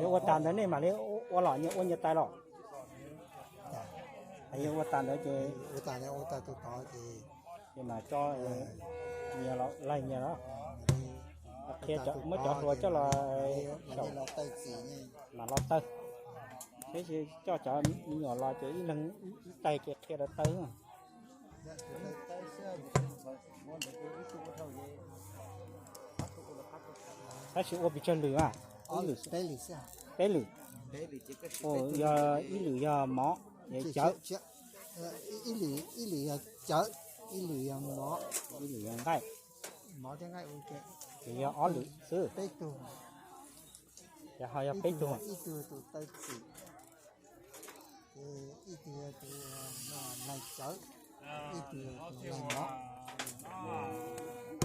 Yog ua tas ntawd nej mam li ua los nyias ua nyias tais los? Yog ua tas ntawd ces ua tas ua tas tus tod ces ces mam tso nyias los laig nyias los. Qhia muab cov hluas coj los, mam los tawg. Tab sis coj cov me nyuam los ces ib leeg ib taig ces qhia rau tawg. Tab sis ua pes tsawg lwm a? Peb lwm. Yog ib lwm yog mov, cawv. Ib lwm yog cawv, ib lwm yog mov, ib lwm yog nqaij, ces yog ob lwm xwb. Ces ho yog peb tug.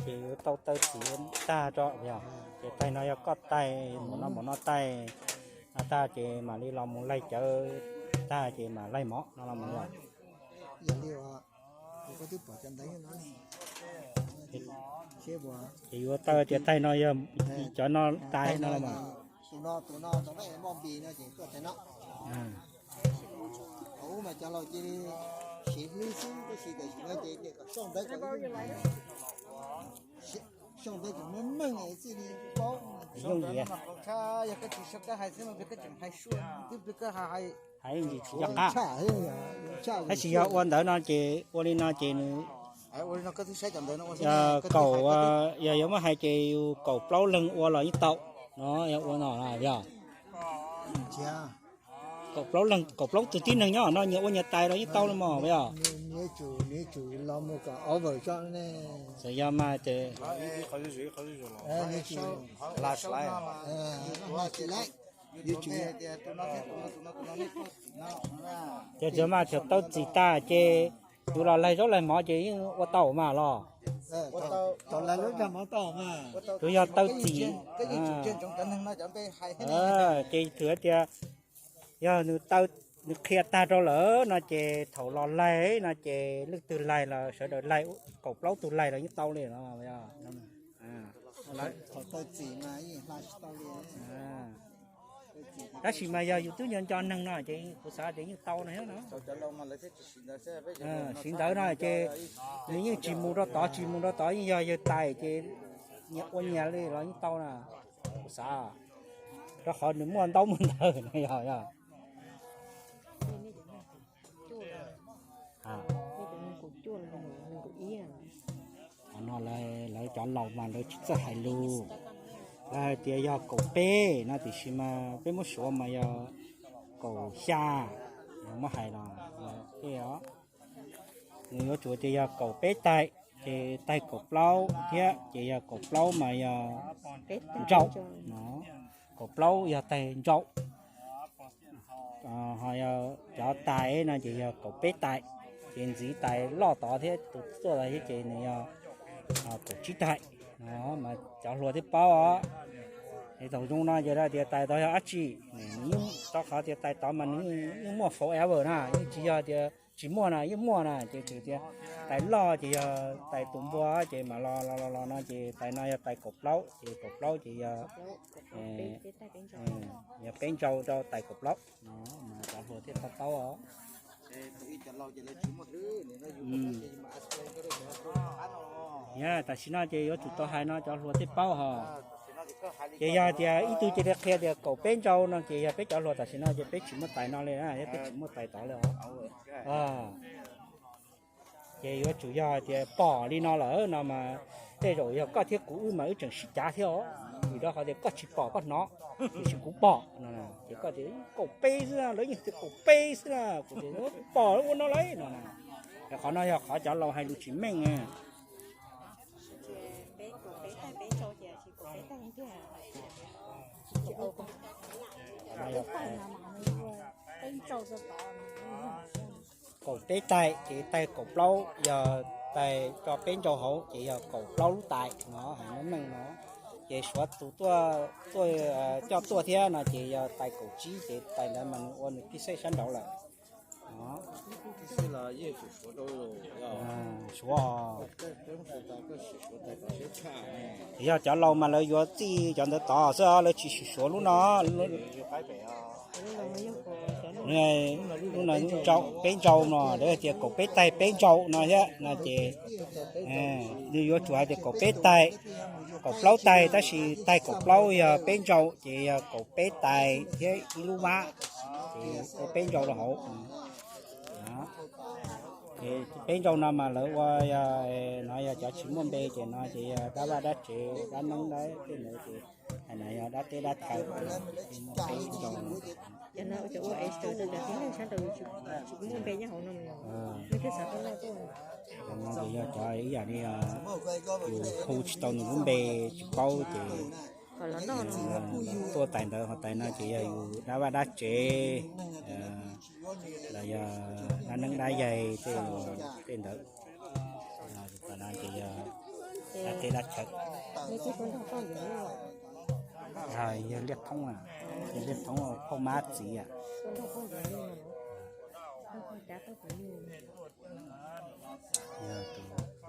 Ces yuav tau taw txiv tag tso yog, ces taig no yog koj taig, npaum no npaum no taig tag ces mam li los mus laig cawv tag ces mam laig mov no los mus yog. Ces yuav taw tias taig no yog cov no tais no los mas. Yooj yim, hais ntsis tsis yog qab. Tab sis yog ua ntawd no ces ua li no ces nws yog kaum, yog yuav muab hais ces yus kaum plaub leeg ua los yeej tau no, yog ua no yog. Kaum plaub leeg, kaum plaub tus tib neeg nyob no nyias ua nyias tais los yeej tau los mas yog. Txawm yog mas ces, ces txawm mas thaum taw txim tas ces yus los laig zaub laig mov ces yeej ua tau mas los. Tsuas yog taw txim ces thwm tias yog nws taw, nws qhia tag rau lawm no ces thaum los laig no ces leej twg laig los sawv daws laig, kaum plaub tug laig los yeej tau li no. Tab sis mas yog yus twb nco nco neeg no ces kuv xav tias yeej tau no thiab no. Siv ntawd no ces nws yeej tsis mus rau tod tsis mus rau tod, yeej yog yawg tais ces nyias ua nyias li los yeej tau na. Kuv xav rau qhov nws muaj ntaub muaj ntawv no yog. Qhov no lawv cov laus mas lawv tsis txawj hais lus. Lawv hais tias yog kaum peb no tiam sis mas peb muab suav mas yog kaum xya, muab hais los os. Nws yuav tsum tias yog kaum peb taig, ces taig kaum plaub thiab ces yog kaum plaub mas yog ntsau no. Kaum plaub yog taig ntsau. Ho yog cov tais no ces yog kaum peb tais, ces ntxiv tais loj tod thiab tus tuaj tod thiab ces nws yog kaum tsib tais. Mas cov hluas thiaj paub os. Es thaum zoo no ces tias tais tod yog dab tsi, nws yeej rau qhov tias tais tod mas nws yeej muaj forever na, yeej tsis yog tias tsis muaj na, yeej muaj na. Ces tsuas tias tais loj ces yog tais tus npua ces mam los los los los no ces tais no yog tais kaum plaub, ces kaum plaub ces yog, yog peb ntsau rau tais kaum plaub no, mas cov hluas thiaj tau paub os. Yog tam sim no ces yuav tsum tau hais no cov hluas thiaj paub hos. Ces yog tias ib tug cia li qhia tias kaum peb ntsau no ces yog peb cov hluas tam sim no ces peb tsis muaj tais no li, peb tsis muaj tais tod li os. Ces yuav tsum yog hais tias pom li no lawm no mas tej zaum yog koj thiab kuv wb mas wb tseem sib cav thiab os, vim rau qhov tias koj tsis pom koj hnov, tiam sis kuv pom no. Ces koj tias kaum peb xwb, lawv yeej tias kaum peb xwb na, kuv tias pom ua no lawm no. Qhov no yog qhov cov laus hais lus tsis meej. Kaum peb taig ces taig kaum plaub yog taig tso peb ntsau hauv ces yog kaum plaub lub tais no, hais meej meej no. Ces suav tus tuaj, tuaj, coj tuaj thiab no ces yog tais kaum tsib, ces tais ntawd mas nws ua nws pij xej sab nraud lawm. Suav, yog cov laus mas lawv yuav txij cov ntawd tod xwb, lawv tsis sim suav lub no. Lub no peb ntsau no, lawv hais tias kaum peb taig peb ntsau no thiab no ces nws yuav tsum hais tias kaum peb taig, kaum plaub taig, tab sis taig kaum plaub yog peb ntsau ces yog kaum peb taig thiab ib lub vab, ces ua peb ntsau rau hauv. Ces peb ntsau no mas lawv ua, no yog cov tsis muaj npe ces no ces yog dab vaj dab tsev dab neeb dab tej ntawd ces, no yog dab teb dab chaw, muaj peb ntsau no. Cov no ua es cov tib neeg sab nraud tsis muaj npe nyob hauv no, no ces yog cov ib yam li yus hu tsis tau nws lub npe, tsis paub ces tuaj tais ntawd ho tais no ces yog yus dab vaj dab tsev los yog dab neeb dab yaig tej ntawd. Ces yog dab teb dab chaw. Yog liaj thoob, yog liaj thoob phauj mab txiv.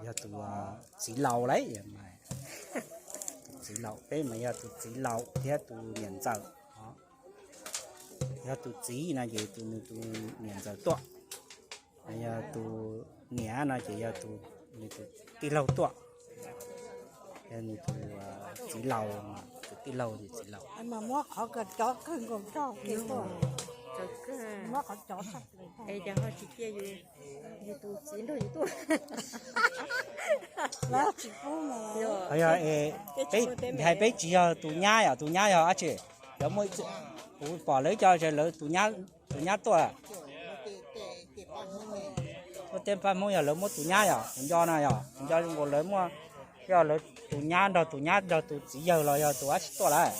Yog tus txiv laus lauj, tus txiv laus, peb mas yog tus txiv laus thiab tus niam ntxawm. Yog tus txiv no ces tus nws tus niam ntxawm tuaj, yog tus niam no ces yog tus, nws tus tij laug tuaj. Yog nws tus txiv laus, tus tij laug ces txiv laus. Muab qhov cov kawg nkaus rau kev tuaj, muab qhov cov tshaj plaws. Es cas ho tsis cia yus, yus tus txiv nrog yus tuaj? Yog, hais peb tsis yog tus nyab yom, tus nyab yog dab tsi? Lawv muaj, kuv pom lawv cov lawv tus nyab tuaj, tuaj tej pab Hmoob yog lawv muab tus nyab yom, kuv nco no yog kuv nco nkaus lawv muaj, yog lawv tus nyab nrog tus nyab nrog tus txiv yawg los yog tus dab tsi tuaj lawm.